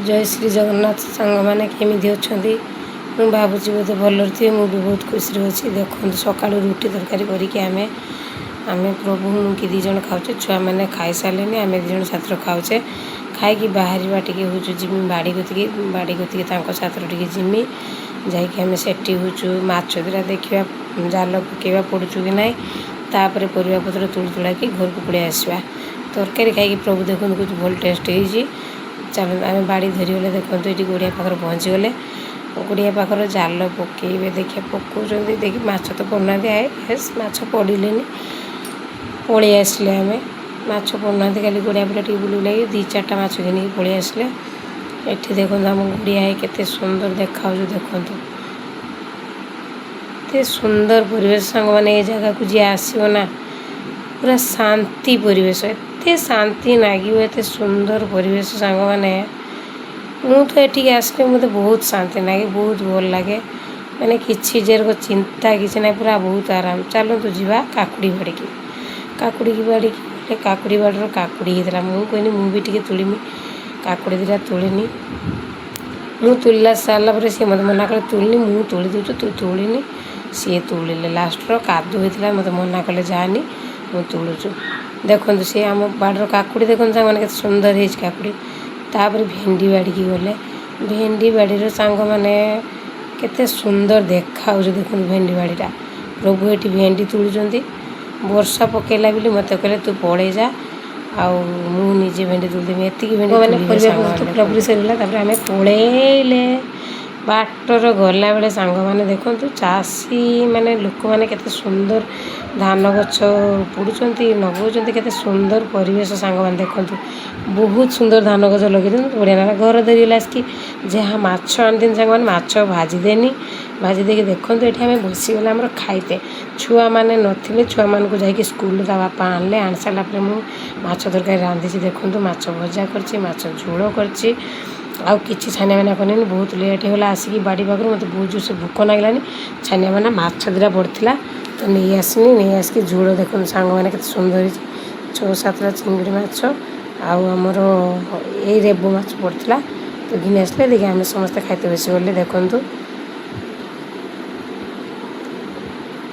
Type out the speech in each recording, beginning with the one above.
ଜୟ ଶ୍ରୀ ଜଗନ୍ନାଥ। ସାଙ୍ଗମାନେ, କେମିତି ଅଛନ୍ତି? ମୁଁ ଭାବୁଛି ବୋଧେ ଭଲରେ ଥିବେ। ମୁଁ ବି ବହୁତ ଖୁସିରେ ଅଛି। ଦେଖନ୍ତୁ, ସକାଳୁ ରୁଟି ତରକାରୀ କରିକି ଆମେ ଆମେ ପ୍ରଭୁ ମୁଁ କି 2 ଜଣ ଖାଉଛେ। ଛୁଆମାନେ ଖାଇସାରିଲେଣି। ଆମେ 2 ଜଣ ଛାତ୍ର ଖାଉଛେ। ଖାଇକି ବାହାରିବା ଟିକେ ହେଉଛି ଯିମି ବାଡ଼ି କତିକି। ବାଡ଼ି କତିକି ତାଙ୍କ ଛାତ୍ର ଟିକେ ଯିମି। ଯାଇକି ଆମେ ସେଠି ହେଉଛୁ ମାଛ ଦୁଇଟା ଦେଖିବା, ଜାଲ ପକାଇବା, ପଡ଼ୁଛୁ କି ନାହିଁ। ତାପରେ ପରିବା ପତ୍ର ତୁଳି ତୁଳାକି ଘରକୁ ପଳେଇ ଆସିବା। ତରକାରୀ ଖାଇକି ପ୍ରଭୁ ଦେଖନ୍ତୁ କହୁଛି, ଭଲ ଟେଷ୍ଟ ହେଇଛି। ଚାଲନ୍ତୁ, ଆମେ ବାଡ଼ି ଧରିଗଲେ। ଦେଖନ୍ତୁ, ଏଇଠି ଗଡ଼ିଆ ପାଖରେ ପହଞ୍ଚିଗଲେ। ଗଡ଼ିଆ ପାଖରେ ଜାଲ ପକେଇବେ। ଦେଖିବା, ପକାଉଛନ୍ତି। ଦେଖି ମାଛ ତ ପଡ଼ୁନାହାନ୍ତି। ହେସ୍, ମାଛ ପଡ଼ିଲେନି। ପଳେଇ ଆସିଲେ ଆମେ। ମାଛ ପଡ଼ୁନାହାନ୍ତି। ଖାଲି ଗଡ଼ିଆ ପଟେ ଟିକେ ବୁଲି ବୁଲାକି ଦୁଇ ଚାରିଟା ମାଛ ଘିନିକି ପଳେଇ ଆସିଲେ। ଏଠି ଦେଖନ୍ତୁ, ଆମ ଗଡ଼ିଆ କେତେ ସୁନ୍ଦର ଦେଖାଯାଉଛି। ଦେଖନ୍ତୁ, ଏତେ ସୁନ୍ଦର ପରିବେଶ। ସାଙ୍ଗମାନେ, ଏ ଜାଗାକୁ ଯିଏ ଆସିବ ନା, ପୁରା ଶାନ୍ତି ପରିବେଶ, ଏତେ ଶାନ୍ତି ଲାଗିବ, ଏତେ ସୁନ୍ଦର ପରିବେଶ। ସାଙ୍ଗମାନେ, ମୁଁ ତ ଏଠିକି ଆସିଲେ ମୋତେ ବହୁତ ଶାନ୍ତି ଲାଗେ, ବହୁତ ଭଲ ଲାଗେ। ମାନେ କିଛି ଯେରକ ଚିନ୍ତା କିଛି ନାହିଁ, ପୁରା ବହୁତ ଆରାମ। ଚାଲନ୍ତୁ ଯିବା କାକୁଡ଼ି ବାଡ଼ିକି। କାକୁଡ଼ିକି ବାଡ଼ିକି ଗଲେ କାକୁଡ଼ି ବାଡ଼ିର କାକୁଡ଼ି ହେଇଥିଲା। ମୁଁ କହିନି, ମୁଁ ବି ଟିକେ ତୋଳିମି। କାକୁଡ଼ି ଦୁଇଟା ତୋଳିନି। ମୁଁ ତୋଳିଲା ସାରିଲା ପରେ ସିଏ ମୋତେ ମନା କଲେ, ତୋଳିନି, ମୁଁ ତୋଳି ଦେଉଛି, ତୁ ତୋଳିନି। ସିଏ ତୋଳିଲେ। ଲାଷ୍ଟର କାଦୁଅ ହେଇଥିଲା। ମୋତେ ମନା କଲେ, ଯାଆନି, ମୁଁ ତୋଳୁଛୁ। ଦେଖନ୍ତୁ, ସିଏ ଆମ ବାଡ଼ିର କାକୁଡ଼ି। ଦେଖନ୍ତୁ ସାଙ୍ଗମାନେ, କେତେ ସୁନ୍ଦର ହେଇଛି କାକୁଡ଼ି। ତାପରେ ଭେଣ୍ଡି ବାଡ଼ିକି ଗଲେ। ଭେଣ୍ଡି ବାଡ଼ିର ସାଙ୍ଗମାନେ, କେତେ ସୁନ୍ଦର ଦେଖାହେଉଛି। ଦେଖନ୍ତୁ ଭେଣ୍ଡି ବାଡ଼ିଟା। ପ୍ରଭୁ ଏଠି ଭେଣ୍ଡି ତୋଳୁଛନ୍ତି। ବର୍ଷା ପକେଇଲା ବୋଲି ମୋତେ କହିଲେ, ତୁ ପଳେଇ ଯା ଆଉ ମୁଁ ନିଜେ ଭେଣ୍ଡି ତୋଳିଦେବି। ଏତିକି ଭେଣ୍ଡି ମାନେ ପରିବା ପୁରାପୁରି ସରିଗଲା। ତାପରେ ଆମେ ପଳେଇଲେ। ବାଟର ଗଲାବେଳେ ସାଙ୍ଗମାନେ ଦେଖନ୍ତୁ, ଚାଷୀ ମାନେ ଲୋକମାନେ କେତେ ସୁନ୍ଦର ଧାନ ଗଛ ଉପୁଡ଼ୁଛନ୍ତି, ଲଗାଉଛନ୍ତି। କେତେ ସୁନ୍ଦର ପରିବେଶ। ସାଙ୍ଗମାନେ ଦେଖନ୍ତୁ, ବହୁତ ସୁନ୍ଦର ଧାନ ଗଛ ଲଗେଇଛନ୍ତି। ବଢ଼ିଆ ଲାଗିଲା। ଘର ଧରିଗଲା ଆସିକି ଯାହା ମାଛ ଆଣିଥିଲି ସାଙ୍ଗମାନେ, ମାଛ ଭାଜିଦେନି। ଭାଜି ଦେଇକି ଦେଖନ୍ତୁ, ଏଠି ଆମେ ବସିଗଲେ ଆମର ଖାଇତେ। ଛୁଆମାନେ ନଥିଲେ। ଛୁଆମାନଙ୍କୁ ଯାଇକି ସ୍କୁଲରୁ ତା ବାପା ଆଣିଲେ। ଆଣି ସାରିଲା ପରେ ମୁଁ ମାଛ ତରକାରୀ ରାନ୍ଧିଛି। ଦେଖନ୍ତୁ, ମାଛ ଭଜା କରିଛି, ମାଛ ଝୋଳ କରିଛି। ଆଉ କିଛି ଛାନିଆ କରିନି। ବହୁତ ଲେଟ୍ ହେଇଗଲା ଆସିକି ବାଡ଼ି ପାଖରୁ। ମୋତେ ବହୁତ ଜୋରସେ ଭୋକ ଲାଗିଲାନି। ଛାନିଆ ମାନେ ମାଛ ଦୁଇଟା ପଡ଼ିଥିଲା ତ ନେଇ ଆସିନି। ନେଇ ଆସିକି ଝୋଳ ଦେଖନ୍ତୁ ସାଙ୍ଗମାନେ, କେତେ ସୁନ୍ଦର ହେଇଛି। ଛଅ ସାତଟା ଚିଙ୍ଗୁଡ଼ି ମାଛ ଆଉ ଆମର ଏଇ ରେବ ମାଛ ପଡ଼ିଥିଲା ତ ଘିନି ଆସିଲେ। ଦେଖି ଆମେ ସମସ୍ତେ ଖାଇତେ ବସିଗଲେ। ଦେଖନ୍ତୁ,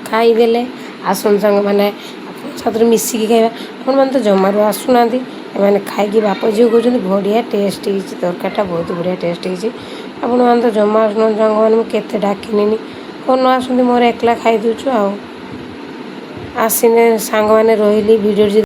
ଖାଇଦେଲେ। ଆସନ୍ତୁ ସାଙ୍ଗମାନେ, ଆପଣ ସାଥିରେ ମିଶିକି ଖାଇବା। ଆପଣମାନେ ତ ଜମାରୁ ଆସୁନାହାନ୍ତି। ଏମାନେ ଖାଇକି ବାପ ଝିଅ କହୁଛନ୍ତି, ବଢ଼ିଆ ଟେଷ୍ଟ ହେଇଛି ତରକାରୀଟା, ବହୁତ ବଢ଼ିଆ ଟେଷ୍ଟ ହେଇଛି। ଆପଣମାନେ ତ ଜମା ଆସୁନାହାନ୍ତି ସାଙ୍ଗମାନେ। ମୁଁ କେତେ ଡାକିଲିନି, କ'ଣ ନ ଆସନ୍ତି? ମୋର ଏକଲା ଖାଇଦେଉଛୁ। ଆଉ ଆସିନେ ସାଙ୍ଗମାନେ, ରହିଲି ଭିଡ଼ିଓ।